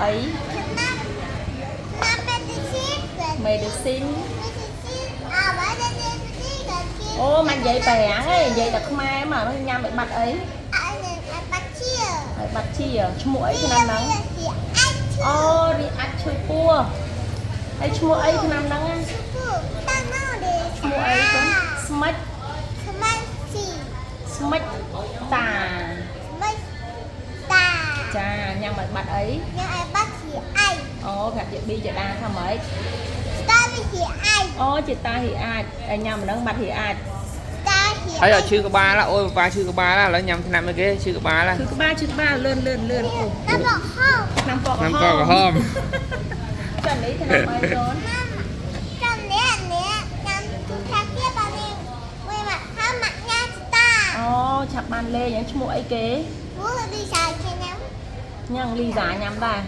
អី ឆ្នាំឆ្នាំ medicine medicine medicine អើបើតែនេះទីកគេ អូមិននិយាយបារាំងទេនិយាយតែខ្មែរមកញ៉ាំឲ្យបាត់អី អើឲ្យបាត់ជា ឲ្យបាត់ជាឈ្មោះអីឆ្នាំហ្នឹង ជាអាចឈឺ អូរីអាចឈឺពោះហើយឈ្មោះអីឆ្នាំហ្នឹងណា ឈឺពោះតាំងមកទេ ឈ្មោះអីកូនស្មិច ស្មិចស៊ី ស្មិចតា ស្មិចតា ចាញ៉ាំឲ្យបាត់អី ញ៉ាំឲ្យបាត់ជាអី អូប្រាប់ជាប៊ីជាដាថាម៉េច តាវាជាអី អូជាតាហ៊ីអាចហើយញ៉ាំម្ដងបាត់ហ៊ីអាច តាជា ហើយអត់ឈឺក្បាលអូយប៉ាឈឺក្បាលឥឡូវញ៉ាំថ្នាំអីគេឈឺក្បាល ឈឺក្បាលឈឺក្បាលលឿនលឿនលឿនអូ តាบอกហោ ឆ្នាំពក ថ្នាំកក្រហម ចានេះឆ្នាំអីកូន ចាំនេះនេះចាំទូថាគេបានេះមួយមកថាមកញ៉ាំតា អូឆាប់បានលេងឈ្មោះអីគេ ព្រោះឌីសាគេញ៉ាំ ញ៉ាំលីសាញ៉ាំដែរ